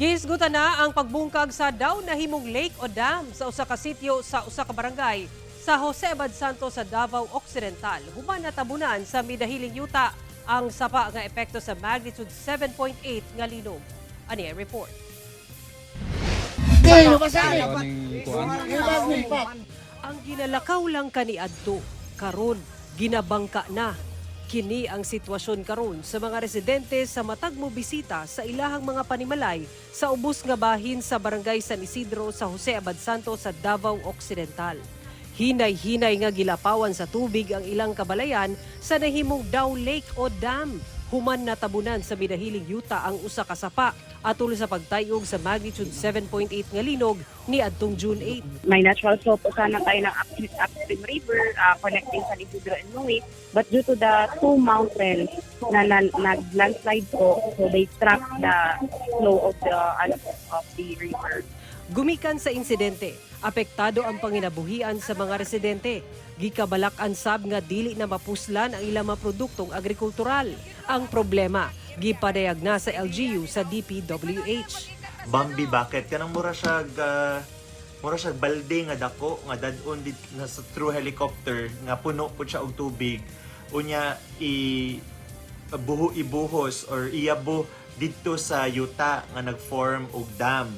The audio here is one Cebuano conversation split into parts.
Gihisgutan na ang pagbungkag sa daw nahimong lake o dam sa usa ka sitio sa usa ka barangay sa Jose Abad Santos sa Davao Occidental. Human natabunan sa midahiling yuta ang sapa nga epekto sa magnitude 7.8 nga linog. Ani ang report. Ang ginalakaw lang kaniadto karon ginabangka na. Kini ang sitwasyon karon sa mga residente sa matag mo bisita sa ilahang mga panimalay sa ubos nga bahin sa Barangay San Isidro sa Jose Abad Santos sa Davao Occidental. Hinay-hinay nga gilapawan sa tubig ang ilang kabalayan sa nahimong daw lake o dam. Human natabunan sa minahiling yuta ang usa ka sapa atol sa pagtayog sa magnitude 7.8 nga linog ni adtong June 8. May natural flow po sana tayo ng upstream river connecting San Isidro and Nui. But due to the two mountains na nag-landslide po, so they trap the flow of the ano po, of the river. Gumikan sa insidente, apektado ang panginabuhian sa mga residente. Gikabalak-an sab nga dili na mapuslan ang ilang mga produktong agrikultural. Ang problema, gipadayag na sa LGU sa DPWH. Bambi bucket kanang mura siya balde nga dako nga dad-on dit na sa through helicopter nga puno pud siya og tubig, unya i buho ibuhos or iyabo didto sa yuta nga nag-form og dam.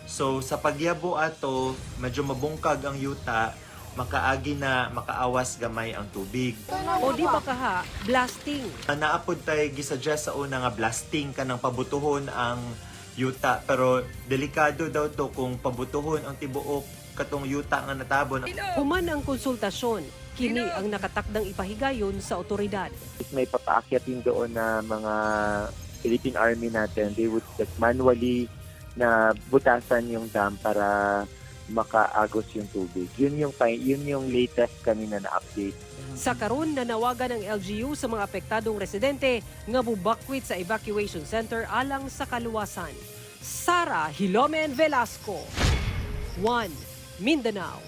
So sa pagyabo ato, medyo mabungkag ang yuta, makaagi na, makaawas gamay ang tubig. O di ba kaha, blasting. Naa pod tay gisuggest sa una nga blasting, kanang pabutuhon ang yuta, pero delikado daw to kung pabutuhon ang tibuok katong yuta nga natabon. Human ang konsultasyon, kini ang nakatakdang ipahigayon sa otoridad. If may papaakyatin doon na mga Philippine Army natin, they would like manually na butasan yung dam para makaagos yung tubig. Yun yung latest kanina na update. Sa karon, nanawagan ang LGU sa mga apektadong residente nga mubakwit sa evacuation center alang sa kaluwasan. Sara Hilomen Velasco, 1 Mindanao.